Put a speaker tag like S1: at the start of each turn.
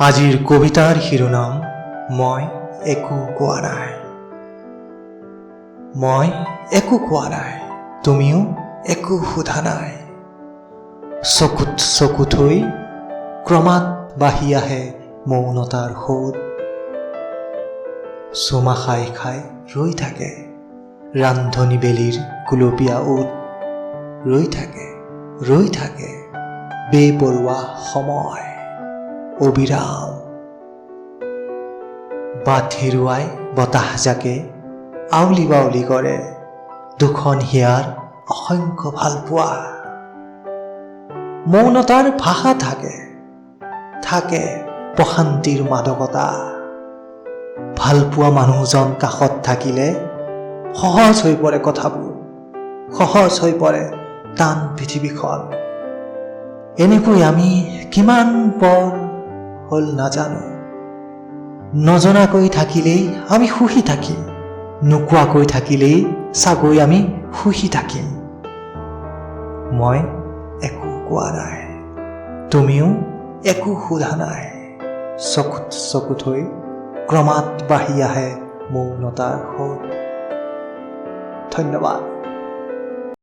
S1: আজিৰ কবিতাৰ শিৰোনাম মই একো কোৱা নাই। মই একো কোৱা নাই, তুমিও একো সোধা নাই। চকুত চকু থৈ ক্ৰমাৎ বাঢ়ি আহে মৌনতাৰ সোঁত। চুমা খাই খাই ৰৈ থাকে ৰান্ধনী বেলিৰ গুলপীয়া ওঁঠ। ৰৈ থাকে, ৰৈ থাকে বেপৰোৱা সময় অবিৰাম। বাট হেৰুৱাই বতাহজাকে আউলি বাউলি কৰে দুখন হিয়াৰ অসংখ্য ভালপোৱা। মৌনতাৰ ভাষা থাকে, থাকে প্ৰশান্তিৰ মাদকতা। ভালপোৱা মানুহজন কাষত থাকিলে সহজ হৈ পৰে কথাবোৰ, সহজ হৈ পৰে টান পৃথিৱীখন। এনেকৈ আমি কিমান পৰ হ'ল নাজানো। নজনাকৈ থাকিলেই আমি সুখী থাকিম, নোকোৱাকৈ থাকিলেই চাগৈ আমি সুখী থাকিম। মই একো কোৱা নাই, তুমিও একো সোধা নাই। চকুত চকু থৈ ক্ৰমাৎ বাঢ়ি আহে মৌনতাৰ সোঁত। ধন্যবাদ।